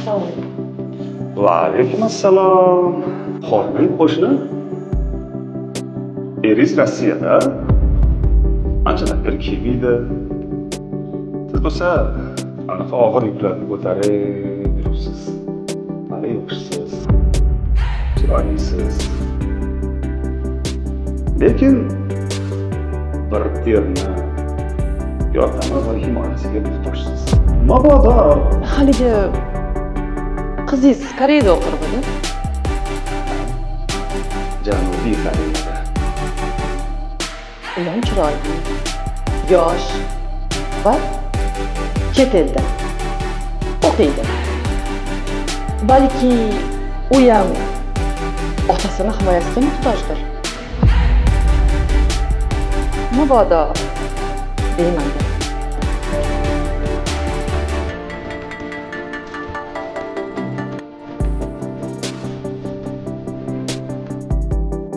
Assalomu alaykum. Va alaykum assalom. Xo'p, qo'shni. Eringiz Rossiyada. Anchadan beri kelmaydi. Siz bo'lsa anaqa og'ir yuklarni ko'tarib yuribsiz. Hali yoshsiz. Chiroylisiz. Lekin bir erni yordami va himoyasiga muhtojsiz. Mabodo Haligi qizingiz Koreyada o'qirmidi? Janubiy Koreyada. U ham chiroyli, yosh va chet elda o'qiydi. Balki u ham otasini himoyasiga muhtojdir. Mabodo deyman.